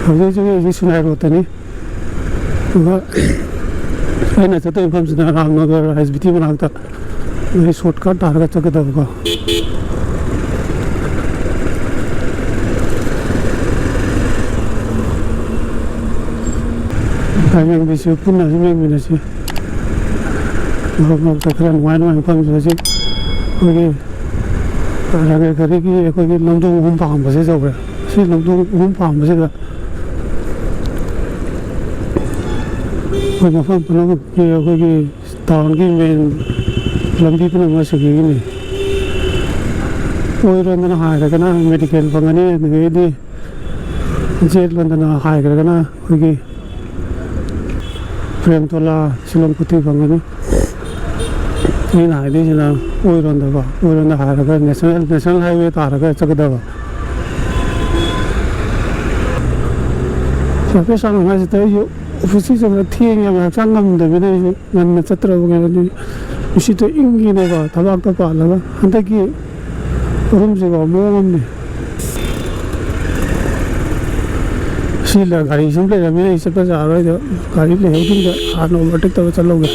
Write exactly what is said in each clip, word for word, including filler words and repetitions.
ꯍꯧꯖꯤꯛ ꯍꯧꯖꯤꯛ ꯑꯩꯁꯦ ꯁꯤꯅꯥꯏ ꯔꯣꯗꯇꯅꯤ꯫ ꯑꯗꯨꯒ ꯑꯩꯅ ꯆꯠꯇꯣꯏ ꯃꯐꯝꯁꯤꯅ ꯔꯥꯝꯅꯒꯔ ꯑꯥꯏ ꯑꯦꯁ ꯕꯤ ꯇꯤ ꯃꯅꯥꯛꯇ꯫ ꯑꯩ ꯁꯣꯔꯠꯀꯠ ꯇꯥꯔꯒ ꯆꯠꯀꯗꯕꯀꯣ꯫ ꯇꯥꯏꯕꯪꯕꯤꯁꯨ ꯄꯨꯟꯅ ꯑꯗꯨꯝ ꯌꯦꯡꯃꯤꯟꯅꯁꯤ꯫ ꯃꯔꯛ ꯃꯔꯛꯇ ꯈꯔ ꯅꯨꯡꯉꯥꯏ ꯅꯨꯡꯉꯥꯏꯕ ꯃꯐꯝꯁꯤꯗ ꯍꯧꯖꯤꯛ ꯑꯩꯈꯣꯏꯒꯤ ꯔꯥꯒꯦꯔ ꯘꯔꯤꯒꯤ ꯑꯩꯈꯣꯏꯒꯤ ꯂꯝꯗꯣꯡ ꯑꯍꯨꯝ ꯄꯥꯝꯕꯁꯦ ꯇꯧꯈ꯭ꯔꯦ꯫ ꯁꯤ ꯂꯝꯗꯣꯡ ꯑꯍꯨꯝ ꯄꯥꯝꯕꯁꯤꯗ ꯑꯩꯈꯣꯏ ꯃꯐꯝ ꯄꯨꯝꯅꯃꯛꯀꯤ ꯑꯩꯈꯣꯏꯒꯤ ꯇꯥꯎꯟꯒꯤ ꯃꯦꯟ ꯂꯝꯕꯤ ꯄꯨꯝꯅꯃꯛ ꯑꯁꯤꯒꯤꯅꯤ꯫ ꯑꯣꯏꯔꯣꯝꯗꯅ ꯍꯥꯏꯔꯒꯅ ꯃꯦꯗꯤꯀꯦꯜ ꯐꯪꯒꯅꯤ, ꯑꯗꯨꯗꯒꯤꯗꯤ ꯖꯦꯠ ꯂꯣꯝꯗꯅ ꯍꯥꯏꯈ꯭ꯔꯒꯅ ꯑꯩꯈꯣꯏꯒꯤ ꯄ꯭ꯔꯦꯝꯇꯣꯂꯥ ꯁꯤꯂꯣꯡ ꯀꯨꯊꯤ ꯐꯪꯒꯅꯤ꯫ ꯑꯩꯅ ꯍꯥꯏꯗꯣꯏꯁꯤꯅ ꯑꯣꯏꯔꯣꯝꯗꯀꯣ, ꯑꯣꯏꯔꯣꯝꯗ ꯍꯥꯏꯔꯒ ꯅꯦꯁꯅꯦꯜ, ꯅꯦꯁꯅꯦꯜ ꯍꯥꯏꯋꯦ ꯇꯥꯔꯒ ꯆꯠꯀꯗꯕ꯫ ꯍꯥꯏꯐꯦꯠ ꯁꯥꯡꯅ ꯍꯥꯏꯁꯤꯗ ꯑꯩꯁꯨ ꯑꯣꯐꯤꯁꯀꯤ ꯆꯠꯄꯗ ꯊꯦꯡꯉꯦꯕ, ꯍꯛꯆꯥꯡ ꯉꯝꯗꯕꯅꯤꯅ ꯑꯩꯁꯨ ꯉꯟꯅ ꯆꯠꯇ꯭ꯔꯕ ꯀꯩꯅꯣ, ꯑꯗꯨꯒꯤ ꯅꯨꯡꯁꯤꯠꯇꯣ ꯏꯪꯈꯤꯅꯦꯕ ꯊꯕꯥꯛꯇ ꯄꯥꯜꯂꯒ꯫ ꯍꯟꯗꯛꯀꯤ ꯎꯔꯨꯝꯁꯤꯀꯣ ꯃꯑꯣꯡ ꯑꯃꯅꯤ꯫ ꯁꯤ ꯂ-, ꯒꯥꯔꯤ ꯁꯨꯝ ꯂꯩꯔꯝꯃꯤꯅ ꯑꯩ ꯆꯠꯄ ꯌꯥꯔꯔꯣꯏꯗ, ꯒꯥꯔꯤ ꯂꯩꯍꯧꯗꯕꯤꯗ ꯍꯥꯟꯅ ꯑꯣꯚꯔꯇꯦꯛ ꯇꯧꯔ ꯆꯠꯍꯧꯒꯦ꯫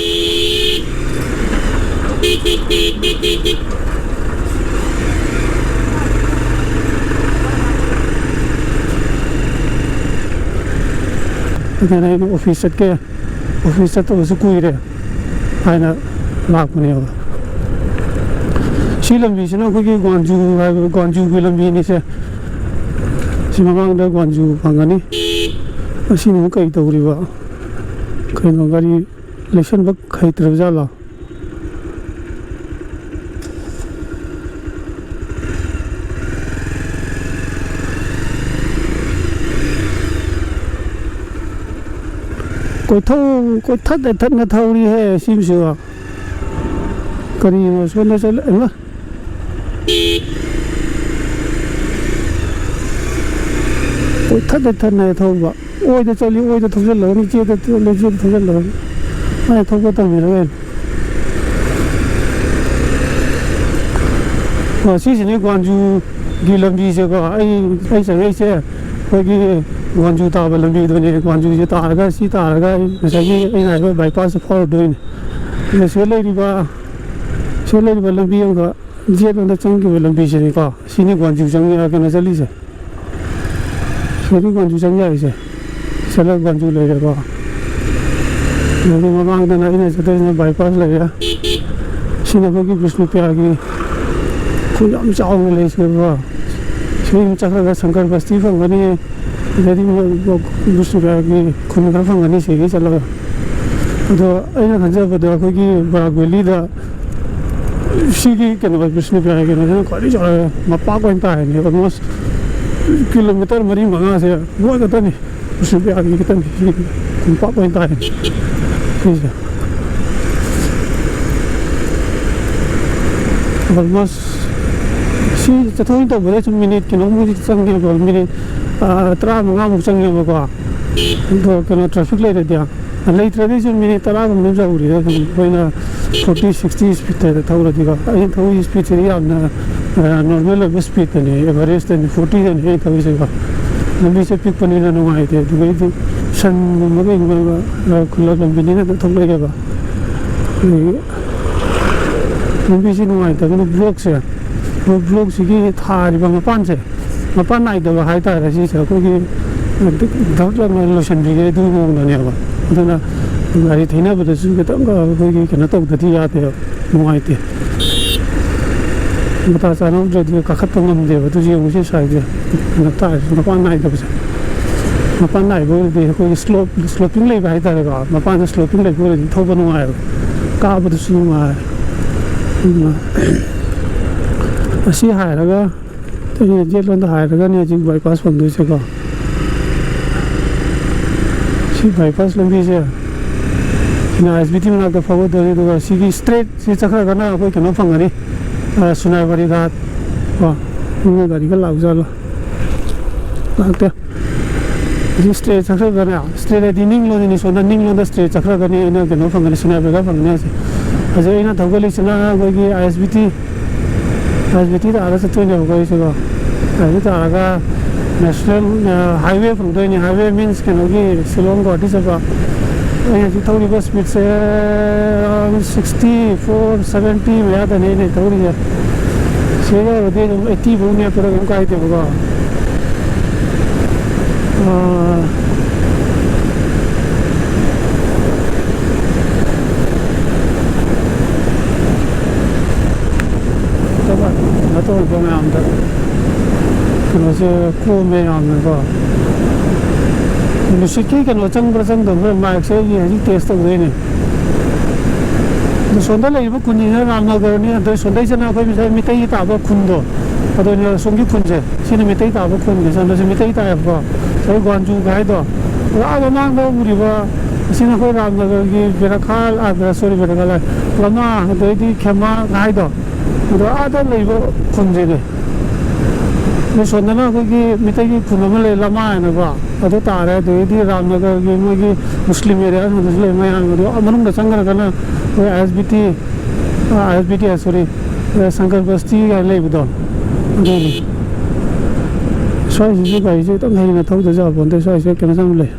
ꯑꯗꯨꯅ ꯑꯩꯅ ꯑꯣꯐꯤꯁ ꯆꯠꯀꯦ, ꯑꯣꯐꯤꯁ ꯆꯠꯇꯕꯁꯨ ꯀꯨꯏꯔꯦ ꯍꯥꯏꯅ ꯂꯥꯛꯄꯅꯦꯕ꯫ ꯁꯤ ꯂꯝꯕꯤꯁꯤꯅ ꯑꯩꯈꯣꯏꯒꯤ ꯒ꯭ꯋꯥꯟꯖꯨ ꯍꯥꯏꯕ, ꯒ꯭ꯋꯥꯟꯖꯨꯒꯤ ꯂꯝꯕꯤꯅꯤꯁꯦ꯫ ꯁꯤ ꯃꯃꯥꯡꯗ ꯒ꯭ꯋꯥꯟꯖꯨ ꯐꯪꯒꯅꯤ꯫ ꯑꯁꯤꯅ ꯑꯃꯨꯛ ꯀꯔꯤ ꯇꯧꯔꯤꯕ? ꯀꯩꯅꯣ, ꯒꯥꯔꯤ ꯂꯩꯁꯟꯕ ꯍꯩꯇ꯭ꯔꯕ ꯖꯥꯠꯂꯣ? ꯀꯣꯏꯊꯧ-, ꯀꯣꯏꯊꯠ ꯊꯠꯅ ꯊꯧꯔꯤꯍꯦ ꯁꯤꯃꯁꯨ꯫ ꯀꯔꯤꯅꯣ ꯁꯣꯝꯗ ꯆꯠꯂ-, ꯍꯩꯃꯥ꯫ ꯀꯣꯏꯊꯠ ꯊꯠꯅ ꯊꯧꯕ꯫ ꯑꯣꯏꯗ ꯆꯠꯂꯤ, ꯑꯣꯏꯗ ꯊꯧꯖꯤꯜꯂꯒꯅꯤ, ꯆꯦꯗ ꯆꯠꯂꯤ, ꯆꯦꯗ ꯊꯧꯖꯤꯜꯂꯒꯅꯤ꯫ ꯃꯥꯅ ꯊꯧꯕ ꯇꯝꯃꯤꯔ ꯀꯩꯅꯣ? ꯑꯣ, ꯁꯤꯁꯤꯅꯤ ꯒ꯭ꯋꯥꯟꯖꯨꯒꯤ ꯂꯝꯕꯤꯁꯦꯀꯣ꯫ ꯑꯩ, ꯑꯩ ꯆꯪꯉꯛꯏꯁꯦ ꯑꯩꯈꯣꯏꯒꯤ ꯒ꯭ꯋꯥꯟꯖꯨ ꯇꯥꯕ ꯂꯝꯕꯤꯗꯨꯅꯦ꯫ ꯒ꯭ꯋꯥꯟꯖꯨꯁꯦ ꯇꯥꯔꯒ, ꯁꯤ ꯇꯥꯔꯒ ꯑꯩ ꯉꯁꯥꯏꯒꯤ ꯑꯩꯅ ꯍꯥꯏꯕ ꯕꯥꯏꯄꯥꯁꯁꯦ ꯐꯥꯎꯔꯗꯣꯏꯅꯦ꯫ ꯑꯗ ꯁꯤꯗ ꯂꯩꯔꯤꯕ, ꯁꯤꯗ ꯂꯩꯔꯤꯕ ꯂꯝꯕꯤ ꯑꯃꯒ ꯖꯦꯠ ꯂꯣꯝꯗ ꯆꯪꯈꯤꯕ ꯂꯝꯕꯤꯁꯤꯅꯤꯀꯣ꯫ ꯁꯤꯅꯤ ꯒ꯭ꯋꯥꯟꯖꯨ ꯆꯪꯉꯦ ꯀꯩꯅꯣ ꯆꯠꯂꯤꯁꯦ꯫ ꯁꯤꯗꯤ ꯒ꯭ꯋꯥꯟꯖꯨ ꯆꯪ ꯌꯥꯔꯤꯁꯦ꯫ ꯁꯤꯗ ꯒ꯭ꯋꯥꯟꯖꯨ ꯂꯩꯔꯦꯀꯣ꯫ ꯑꯗꯒꯤ ꯃꯃꯥꯡꯗꯅ ꯑꯩꯅ ꯆꯠꯇꯣꯏꯁꯤꯅ ꯕꯥꯏꯄꯥꯁ ꯂꯩꯔꯦ꯫ ꯁꯤꯅ ꯑꯩꯈꯣꯏꯒꯤ ꯕꯤꯁꯅꯨꯄ꯭ꯔꯤꯌꯥꯒꯤ ꯈꯨꯟ ꯌꯥꯝ ꯆꯥꯎꯅ ꯂꯩꯁꯦꯕꯀꯣ꯫ ꯁꯤ ꯑꯗꯨꯝ ꯆꯠꯈ꯭ꯔꯒ ꯁꯪꯀꯔ ꯕꯁꯇꯤ ꯐꯪꯒꯅꯤ꯫ ꯑꯗꯩꯗꯤ ꯕꯤꯁꯅꯨꯄ꯭ꯔꯤꯌꯥꯒꯤ ꯈꯨꯟ ꯈꯔ ꯐꯪꯒꯅꯤ ꯁꯤꯗꯒꯤ ꯆꯠꯂꯒ꯫ ꯑꯗꯣ ꯑꯩꯅ ꯈꯟꯖꯕꯗ ꯑꯩꯈꯣꯏꯒꯤ ꯕꯔꯥꯛ ꯚꯦꯂꯤꯗ ꯁꯤꯒꯤ ꯀꯩꯅꯣ, ꯕꯤꯁꯅꯨꯄ꯭ꯔꯤꯌꯥꯒꯤ ꯀꯩꯅꯣꯁꯤꯅ ꯈ꯭ꯋꯥꯏꯗꯒꯤ ꯆꯥꯎꯔꯒ ꯃꯄꯥꯛ ꯑꯣꯏꯅ ꯇꯥꯔꯅꯤ꯫ ꯑꯣꯜꯃꯣꯁ ꯀꯤꯂꯣꯃꯤꯇꯔ ꯃꯔꯤ ꯃꯉꯥꯁꯦ ꯃꯣꯏ ꯈꯛꯇꯅꯤ꯫ ꯕꯤꯁꯅꯨꯄ꯭ꯔꯤꯌꯥꯒꯤ ꯈꯤꯇꯪ ꯁꯤ ꯀꯣꯝꯄꯥꯛ ꯑꯣꯏꯅ ꯇꯥꯔꯅꯤ ꯁꯤꯁꯦ꯫ ꯑꯣꯜꯃꯣꯁ ꯁꯤ ꯆꯠꯊꯣꯛ ꯇꯧꯕꯗ ꯁꯨꯝ ꯃꯤꯅꯤꯠ ꯀꯩꯅꯣꯃꯨꯛꯇꯤ ꯆꯪꯉꯦꯕ, ꯃꯤꯅꯤꯠ, ꯑꯥ, ꯇꯔꯥꯃꯉꯥꯃꯨꯛ ꯆꯪꯉꯦꯕꯀꯣ꯫ ꯑꯗꯣ ꯀꯩꯅꯣ, ꯇ꯭ꯔꯥꯐꯤꯛ ꯂꯩꯔꯗꯤ꯫ ꯂꯩꯇ꯭ꯔꯗꯤ ꯁꯨꯝ ꯃꯤꯅꯤꯠ ꯇꯔꯥꯒꯨꯝꯕ ꯑꯗꯨꯝ ꯌꯧꯔꯤꯗ, ꯑꯗꯨꯝ ꯑꯩꯈꯣꯏꯅ ꯐꯣꯔꯇꯤ, ꯁꯤꯛꯁꯇꯤ ꯁ꯭ꯄꯤꯠꯇ ꯊꯧꯔꯗꯤꯀꯣ꯫ ꯑꯩꯅ ꯊꯧꯔꯤ ꯁ꯭ꯄꯤꯠꯁꯤꯗꯤ ꯌꯥꯝꯅ, ꯑ, ꯅꯣꯔꯃꯦꯜ ꯑꯣꯏꯕ ꯁ꯭ꯄꯤꯠꯇꯅꯤ, ꯑꯦꯚꯔꯦꯖꯇꯅꯤ, ꯐꯣꯔꯇꯤꯗꯅꯤ ꯑꯩꯅ ꯊꯧꯔꯤꯁꯦꯀꯣ꯫ ꯂꯝꯕꯤꯁꯦ ꯄꯤꯛꯄꯅꯤꯅ ꯅꯨꯡꯉꯥꯏꯇꯦ꯫ ꯑꯗꯨꯒꯩꯗꯤ ꯁꯟꯒꯨꯝꯕ ꯀꯩꯒꯨꯝꯕ, ꯑ, ꯈꯨꯜꯂꯛ ꯂꯝꯕꯤꯅꯤꯅ ꯑꯗꯨꯝ ꯊꯧꯂꯛꯑꯦꯕ꯫ ꯑꯗꯒꯤ ꯂꯝꯕꯤꯁꯦ ꯅꯨꯡꯉꯥꯏꯇꯕꯅ ꯕ꯭ꯂꯣꯛꯁꯦ, ꯕ꯭ꯂꯣꯛꯁꯤꯒꯤ ꯊꯥꯔꯤꯕ ꯃꯄꯥꯟꯁꯦ, ꯃꯄꯥꯟ ꯅꯥꯏꯗꯕ ꯍꯥꯏꯇꯥꯔꯦ꯫ ꯁꯤꯁꯦ ꯑꯩꯈꯣꯏꯒꯤ ꯗꯛ ꯂꯥꯎꯅ ꯂꯣꯏꯁꯤꯟꯕꯤꯔꯦ ꯑꯗꯨꯒꯤ ꯃꯑꯣꯡꯗꯅꯦꯕ꯫ ꯑꯗꯨꯅ ꯒꯥꯔꯤ ꯊꯩꯅꯕꯗꯁꯨ ꯈꯤꯇꯪ ꯑꯩꯈꯣꯏꯒꯤ ꯀꯩꯅꯣ ꯇꯧꯗꯗꯤ ꯌꯥꯗꯦꯕ, ꯅꯨꯡꯉꯥꯏꯇꯦ꯫ ꯃꯇꯥ ꯆꯥꯅꯍꯧꯗ꯭ꯔꯗꯤ ꯀꯥꯈꯠꯄ ꯉꯝꯗꯦꯕ꯫ ꯑꯗꯨꯁꯨ ꯌꯦꯡꯉꯨꯁꯦ ꯁ꯭ꯋꯥꯏꯁꯦ ꯀꯩꯅꯣ ꯇꯥꯔꯤꯁꯦ, ꯃꯄꯥꯟ ꯅꯥꯏꯗꯕꯁꯦ꯫ ꯃꯄꯥꯟ ꯅꯥꯏꯕ ꯑꯣꯏꯔꯗꯤ ꯑꯩꯈꯣꯏꯒꯤ ꯁ꯭ꯂꯣꯞ, ꯁ꯭ꯂꯣꯄꯤꯡ ꯂꯩꯕ ꯍꯥꯏꯇꯥꯔꯦꯀꯣ, ꯃꯄꯥꯟꯗ ꯁ꯭ꯂꯣꯄꯤꯡ ꯂꯩꯕ ꯑꯣꯏꯔꯗꯤ ꯊꯧꯕ ꯅꯨꯡꯉꯥꯏꯕ, ꯀꯥꯕꯗꯁꯨ ꯅꯨꯡꯉꯥꯏ꯫ ꯑꯗꯨꯅ ꯑꯁꯤ ꯍꯥꯏꯔꯒ ꯑꯩꯅ ꯌꯦꯠꯂꯣꯝꯗ ꯍꯥꯏꯔꯒꯅꯦ ꯍꯧꯖꯤꯛ ꯕꯥꯏꯄꯥꯁ ꯐꯪꯗꯣꯏꯁꯦꯀꯣ꯫ ꯁꯤ ꯕꯥꯏꯄꯥꯁ ꯂꯝꯕꯤꯁꯦ ꯁꯤꯅ ꯑꯥꯏ ꯑꯦꯁ ꯕꯤ ꯇꯤ ꯃꯅꯥꯛꯇ ꯐꯥꯎꯒꯗꯣꯏꯅꯤ, ꯑꯗꯨꯒ ꯁꯤꯒꯤ ꯁ꯭ꯇ꯭ꯔꯦꯠꯁꯤ ꯆꯠꯈ꯭ꯔꯒꯅ ꯑꯩꯈꯣꯏ ꯀꯩꯅꯣ ꯐꯪꯒꯅꯤ, ꯑ, ꯁꯨꯅꯥꯏꯕꯔꯤ ꯒꯥꯠ ꯀꯣ꯫ ꯃꯤꯅ ꯒꯥꯔꯤꯒ ꯂꯥꯛꯖꯥꯠꯂꯣ? ꯂꯥꯛꯇꯦ꯫ ꯁꯤ ꯁ꯭ꯇ꯭ꯔꯦꯠ ꯆꯠꯈ꯭ꯔꯒꯅꯦ, ꯁ꯭ꯇ꯭ꯔꯦꯠ ꯍꯥꯏꯗꯤ ꯅꯤꯡꯂꯣꯝꯗꯅꯤ, ꯁꯣꯝꯗ ꯅꯤꯡꯂꯣꯝꯗ ꯁ꯭ꯇ꯭ꯔꯦꯠ ꯆꯠꯈ꯭ꯔꯒꯅꯤ ꯑꯩꯅ ꯀꯩꯅꯣ ꯐꯪꯒꯅꯤ, ꯁꯨꯅꯥꯏꯕꯔꯤ ꯒꯥꯠ ꯐꯪꯒꯅꯤ ꯍꯥꯏꯁꯦ꯫ ꯍꯧꯖꯤꯛ ꯑꯩꯅ ꯊꯧꯒꯠꯂꯤꯁꯤꯅ ꯑꯩꯈꯣꯏꯒꯤ ꯑꯥꯏ ꯑꯦꯁ ꯕꯤ ꯇꯤ, ꯑꯥꯏ ꯑꯦꯁ ꯕꯤ ꯇꯤ ꯇꯥꯔꯒ ꯆꯠꯇꯣꯏꯅꯦꯕꯀꯣ ꯑꯩꯁꯦꯀꯣ꯫ ꯑꯥꯏ ꯑꯦꯁ ꯕꯤ ꯇꯤ ꯇꯥꯔꯒ ꯅꯦꯁꯅꯦꯜ, ꯑ, ꯍꯥꯏꯋꯦ ꯐꯪꯗꯣꯏꯅꯤ꯫ ꯍꯥꯏꯋꯦ ꯃꯤꯟꯁ ꯀꯩꯅꯣꯒꯤ ꯁꯤꯂꯣꯡ ꯒꯨꯋꯥꯍꯥꯇꯤ ꯆꯠꯄ꯫ ꯑꯩ ꯍꯧꯖꯤꯛ ꯊꯧꯔꯤꯕ ꯁ꯭ꯄꯤꯗꯁꯦ ꯑꯔꯥꯎꯟ ꯁꯤꯛꯁꯇꯤ ꯐꯣꯔ, ꯁꯚꯦꯟꯇꯤ ꯃꯌꯥꯗꯅꯦ ꯑꯩꯅ ꯊꯧꯔꯤꯁꯦ꯫ ꯁꯤ ꯌꯧꯔꯗꯤ ꯑꯗꯨꯝ ꯑꯩꯠꯇꯤ ꯐꯥꯎ ꯅꯦꯠꯄꯗ ꯀꯩꯝ ꯀꯥꯏꯗꯦꯕꯀꯣ꯫ ꯑ, ꯀꯩꯅꯣ ꯇꯧꯔꯤꯕ ꯃꯌꯥꯝꯗ ꯀꯩꯅꯣꯁꯦ ꯀꯣꯝꯃꯦ ꯌꯥꯝꯅꯀꯣ꯫ ꯅꯨꯡꯁꯤꯠꯀꯤ ꯀꯩꯅꯣ ꯆꯪꯕ꯭ꯔꯥ ꯆꯪꯗꯕ꯭ꯔꯥ ꯃꯥꯏꯛꯁꯦ ꯑꯩꯒꯤ ꯍꯧꯖꯤꯛ ꯇꯦꯁ ꯇꯧꯗꯣꯏꯅꯦ꯫ ꯑꯗꯣ ꯁꯣꯝꯗ ꯂꯩꯔꯤꯕ ꯈꯨꯟꯁꯤꯅ ꯔꯥꯝꯅꯒꯔꯅꯤ, ꯑꯗꯩ ꯁꯣꯝꯗꯩꯁꯤꯅ ꯑꯩꯈꯣꯏ ꯉꯁꯥꯏ ꯃꯤꯇꯩꯒꯤ ꯇꯥꯕ ꯈꯨꯟꯗꯣ, ꯑꯗꯨꯅ ꯁꯣꯝꯒꯤ ꯈꯨꯟꯁꯦ, ꯁꯤꯅ ꯃꯤꯇꯩ ꯇꯥꯕ ꯈꯨꯟꯅꯤ, ꯁꯣꯝꯗꯁꯨ ꯃꯤꯇꯩ ꯇꯥꯏꯌꯦꯕꯀꯣ꯫ ꯉꯁꯥꯏ ꯒ꯭ꯋꯥꯟꯖꯨꯒ ꯍꯥꯏꯗꯣ, ꯑꯗꯣ ꯑꯥ ꯃꯃꯥꯡꯗ ꯎꯔꯤꯕ ꯑꯁꯤꯅ ꯑꯩꯈꯣꯏ ꯔꯥꯝꯅꯒꯔꯒꯤ ꯕꯦꯔꯥꯈꯥꯜ, ꯑꯥ, ꯁꯣꯔꯤ, ꯕꯦꯔꯥꯈꯥꯜ ꯍꯥꯏ, ꯂꯃꯥ, ꯑꯗꯩꯗꯤ ꯈꯦꯃꯥ ꯍꯥꯏꯗꯣ, ꯑꯗꯣ ꯑꯥꯗ ꯂꯩꯕ ꯈꯨꯟꯁꯤꯅꯦ꯫ ꯑꯗꯣ ꯁꯣꯝꯗꯅ ꯑꯩꯈꯣꯏꯒꯤ ꯃꯤꯇꯩꯒꯤ ꯈꯨꯟ ꯑꯃ ꯂꯩ, ꯂꯃꯥ ꯍꯥꯏꯅꯀꯣ, ꯑꯗꯨ ꯇꯥꯔꯦ꯫ ꯑꯗꯒꯤꯗꯤ ꯔꯥꯝꯅꯒꯔꯒꯤ ꯃꯣꯏꯒꯤ ꯃꯨꯁꯂꯤꯝ ꯑꯦꯔꯤꯌꯥ ꯁꯣꯝꯗꯁꯨ ꯂꯩ ꯃꯌꯥꯝ꯫ ꯑꯗꯣ ꯃꯅꯨꯡꯗ ꯆꯪꯈ꯭ꯔꯒꯅ ꯑꯩꯈꯣꯏ ꯑꯥꯏ ꯑꯦꯁ ꯕꯤ ꯇꯤ, ꯑꯥ, ꯑꯥꯏ ꯑꯦꯁ ꯕꯤ ꯇꯤ, ꯁꯣꯔꯤ, ꯑꯥ, ꯁꯪꯀꯔ ꯕꯁꯇꯤ ꯀꯥꯏꯅ ꯂꯩꯕꯗꯣ, ꯑꯗꯨꯅꯤ꯫ ꯁ꯭ꯋꯥꯏꯁꯤꯁꯨ ꯒꯥꯔꯤꯁꯦ ꯈꯤꯇꯪ ꯍꯩꯅ ꯊꯧꯗ ꯌꯥꯄꯣꯟꯇꯦ꯫ ꯁ꯭ꯋꯥꯏꯁꯦ ꯀꯩꯅꯣ ꯌꯥꯝ ꯂꯩ꯫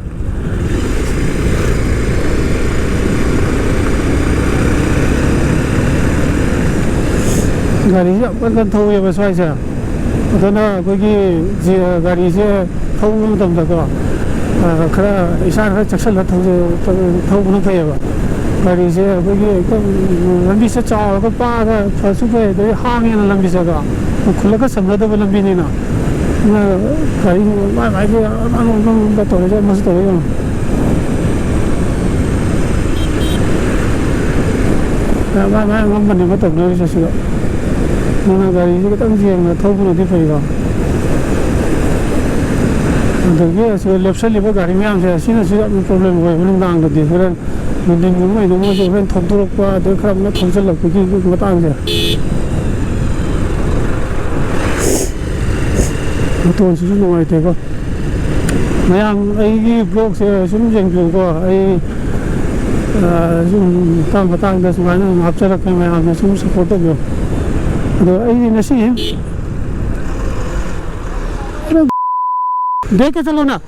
ꯒꯥꯔꯤꯁꯦ ꯌꯥꯝ ꯀꯟ ꯀꯟ ꯊꯧꯋꯦꯕ ꯁ꯭ꯋꯥꯏꯁꯦ꯫ ꯑꯗꯨꯅ ꯑꯩꯈꯣꯏꯒꯤ ꯖꯤ-, ꯒꯥꯔꯤꯁꯦ ꯊꯧꯕ ꯃꯇꯝꯗꯀꯣ, ꯑ, ꯈꯔ ꯏꯁꯥ ꯈꯔ ꯆꯦꯛꯁꯤꯜꯂ ꯊꯧꯖ-, ꯊꯧꯕꯅ ꯐꯩꯌꯦꯕ꯫ ꯒꯥꯔꯤꯁꯦ ꯑꯩꯈꯣꯏꯒꯤ ꯍꯦꯛꯇ ꯂꯝꯕꯤꯁꯦ ꯆꯥꯎꯔꯒ ꯄꯥꯛꯑꯒ ꯐꯁꯨ ꯐꯩ, ꯑꯗꯩ ꯍꯥꯡꯉꯦꯅ ꯂꯝꯕꯤꯁꯦꯀꯣ, ꯈꯨꯜꯂꯒ ꯁꯝꯅꯗꯕ ꯂꯝꯕꯤꯅꯤꯅ꯫ ꯑꯗꯨꯅ ꯒꯥꯔꯤ ꯃꯥꯏ ꯃꯥꯏꯒꯤ ꯑꯉꯝ ꯑꯉꯝꯕ ꯇꯧꯔꯤꯁꯦ ꯑꯃꯁꯨ ꯇꯧꯔꯤ ꯌꯦꯡꯉꯣ꯫ ꯃꯥꯏ ꯃꯥꯏ ꯑꯉꯝꯕꯅꯦꯕ ꯇꯧꯅꯔꯤꯁꯦ ꯁꯤꯗ꯫ ꯑꯗꯨꯅ ꯒꯥꯔꯤꯁꯦ ꯈꯤꯇꯪ ꯌꯦꯡꯅ ꯊꯧꯕꯅꯗꯤ ꯐꯩꯀꯣ꯫ ꯑꯗꯒꯤ ꯑꯁꯤꯗ ꯂꯦꯞꯁꯜꯂꯤꯕ ꯒꯥꯔꯤ ꯃꯌꯥꯝꯁꯦ, ꯑꯁꯤꯅꯁꯨ ꯌꯥꯝꯅ ꯄ꯭ꯔꯣꯕ꯭ꯂꯦꯝ ꯑꯣꯏꯕ ꯅꯨꯡꯗꯥꯡꯗꯗꯤ꯫ ꯍꯣꯔꯦꯟ ꯅꯨꯡꯊꯤꯟꯒꯨꯝꯕ ꯀꯩꯒꯨꯝꯕ ꯃꯣꯏꯁꯦ ꯍꯣꯔꯦꯟ ꯊꯧꯗꯣꯔꯛꯄ, ꯑꯗꯩ ꯈꯔ ꯑꯃꯅ ꯊꯧꯖꯤꯜꯂꯛꯄꯒꯤ ꯃꯇꯥꯡꯁꯦ꯫ ꯃꯇꯣꯟꯁꯤꯁꯨ ꯅꯨꯡꯉꯥꯏꯇꯦꯀꯣ꯫ ꯃꯌꯥꯝ ꯑꯩꯒꯤ ꯕ꯭ꯂꯣꯛꯁꯦ ꯁꯨꯝ ꯌꯦꯡꯕꯤꯌꯨꯀꯣ꯫ ꯑꯩ, ꯑ, ꯁꯨꯝ ꯃꯇꯥꯡ ꯃꯇꯥꯡꯗ ꯁꯨꯃꯥꯏꯅ ꯑꯗꯨꯝ ꯍꯥꯞꯆꯔꯛꯀꯦ, ꯃꯌꯥꯝꯅ ꯁꯨꯝ ꯁꯞꯄꯣꯔꯠ ꯇꯧꯕꯤꯌꯨ꯫ ꯑꯗꯣ ꯑꯩꯗꯤ ꯉꯁꯤ ꯕꯦꯛꯀ ꯆꯠꯂꯣꯅ꯫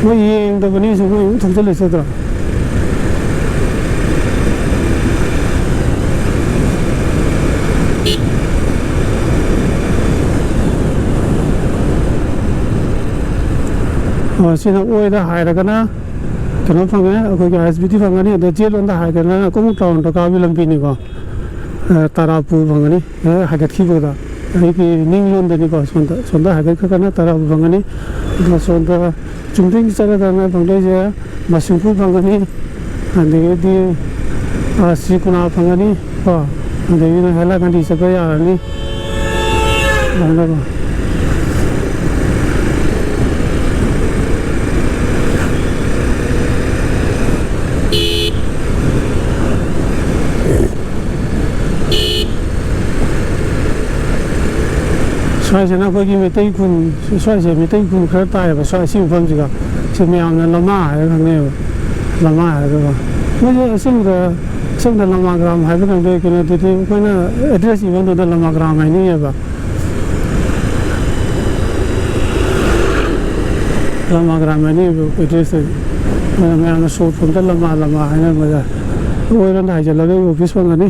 ꯃꯣꯏ ꯌꯦꯡꯗꯕꯅꯤ ꯁꯨꯝ ꯃꯣꯏ ꯑꯗꯨꯝ ꯊꯧꯖꯜꯂ ꯆꯠꯇ꯭ꯔꯣ? ꯑꯣ, ꯁꯤꯅ ꯑꯣꯏꯗ ꯍꯥꯏꯔꯒꯅ ꯀꯩꯅꯣ ꯐꯪꯉꯦ, ꯑꯩꯈꯣꯏꯒꯤ ꯑꯥꯏ ꯑꯦꯁ ꯕꯤ ꯇꯤ ꯐꯪꯒꯅꯤ꯫ ꯑꯗ ꯖꯦꯠ ꯂꯣꯝꯗ ꯍꯥꯏꯔꯒꯅ ꯀꯣꯡꯎꯞ ꯇꯥꯎꯟꯗ ꯀꯥꯕꯒꯤ ꯂꯝꯕꯤꯅꯤꯀꯣ꯫ ꯑ, ꯇꯔꯥꯄꯨꯔ ꯐꯪꯒꯅꯤ꯫ ꯑ, ꯍꯥꯏꯒꯠꯈꯤꯕꯗ ꯑꯩꯒꯤ ꯅꯤꯡꯂꯣꯝꯗꯅꯤꯀꯣ꯫ ꯁꯣꯝꯗ, ꯁꯣꯝꯗ ꯍꯥꯏꯒꯠꯈ꯭ꯔꯒꯅ ꯇꯔꯥꯄꯨꯔ ꯐꯪꯒꯅꯤ꯫ ꯑꯗꯨꯒ ꯁꯣꯝꯗ ꯆꯨꯝꯗ꯭ꯔꯤꯡ ꯆꯠꯂꯒꯅ ꯐꯪꯗꯣꯏꯁꯦ ꯃꯁꯤꯡꯈꯨ ꯐꯪꯒꯅꯤ, ꯑꯗꯒꯤꯗꯤ, ꯑ, ꯁ꯭ꯔꯤ ꯀꯨꯅꯥ ꯐꯪꯒꯅꯤ ꯀꯣ꯫ ꯑꯗꯒꯤꯅ ꯍꯦꯂꯥꯒꯥꯟꯗꯤ ꯆꯠꯄ ꯌꯥꯔꯅꯤ꯫ ꯑꯗꯨꯃꯥꯏꯅ ꯇꯧꯕ꯫ ꯁ꯭ꯋꯥꯏꯁꯤꯅ ꯑꯩꯈꯣꯏꯒꯤ ꯃꯩꯇꯩ ꯈꯨꯟ, ꯁ꯭ꯋꯥꯏꯁꯦ ꯃꯩꯇꯩ ꯈꯨꯟ ꯈꯔ ꯇꯥꯏꯌꯦꯕ, ꯁ꯭ꯋꯥꯏ ꯁꯤ ꯃꯐꯝꯁꯤꯒ꯫ ꯁꯤ ꯃꯌꯥꯝꯅ ꯂꯃꯥ ꯍꯥꯏꯔꯒ ꯈꯪꯅꯩꯌꯦꯕ, ꯂꯃꯥ ꯍꯥꯏꯔꯒꯀꯣ꯫ ꯃꯣꯏꯁꯦ ꯑꯁꯦꯡꯕꯗ, ꯑꯁꯦꯡꯕꯗ ꯂꯃꯥ ꯒ꯭ꯔꯥꯝ ꯍꯥꯏꯕ ꯀꯩꯅꯣꯗꯣ, ꯀꯩꯅꯣꯗꯨꯗꯤ ꯑꯩꯈꯣꯏꯅ ꯑꯦꯗ꯭ꯔꯦꯁ ꯏꯕ ꯃꯇꯝꯗ ꯂꯃꯥ ꯒ꯭ꯔꯥꯝ ꯍꯥꯏꯅꯩꯌꯦꯕ꯫ ꯂꯃꯥ ꯒ꯭ꯔꯥꯝ ꯍꯥꯏꯅꯩꯌꯦꯕ ꯑꯦꯗ꯭ꯔꯦꯁꯇꯗꯤ꯫ ꯑꯗꯨꯅ ꯃꯌꯥꯝꯅ ꯁꯣꯔꯠ ꯐꯣꯝꯗ ꯂꯃꯥ, ꯂꯃꯥ ꯍꯥꯏꯅꯕꯗ ꯑꯣꯏꯔꯣꯝꯗ ꯍꯥꯏꯖꯤꯜꯂꯒ ꯑꯩ ꯑꯣꯐꯤꯁ ꯐꯪꯒꯅꯤ꯫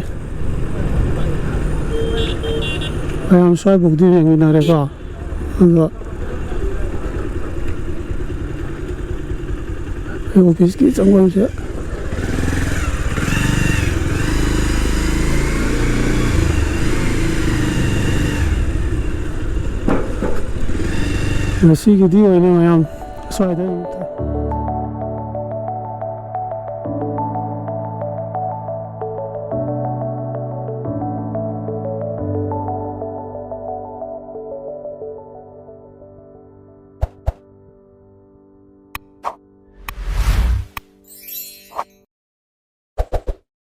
ꯃꯌꯥꯝ ꯁ꯭ꯋꯥꯏꯐꯥꯎꯗꯤ ꯌꯦꯡꯃꯤꯟꯅꯔꯦꯀꯣ꯫ ꯑꯗꯣ ꯑꯩ ꯑꯣꯐꯤꯁꯀꯤ ꯆꯪꯐꯝꯁꯦ꯫ ꯉꯁꯤꯒꯤꯗꯤ ꯑꯣꯏꯅ ꯃꯌꯥꯝ ꯁ꯭ꯋꯥꯏꯗ ꯑꯗꯨꯝ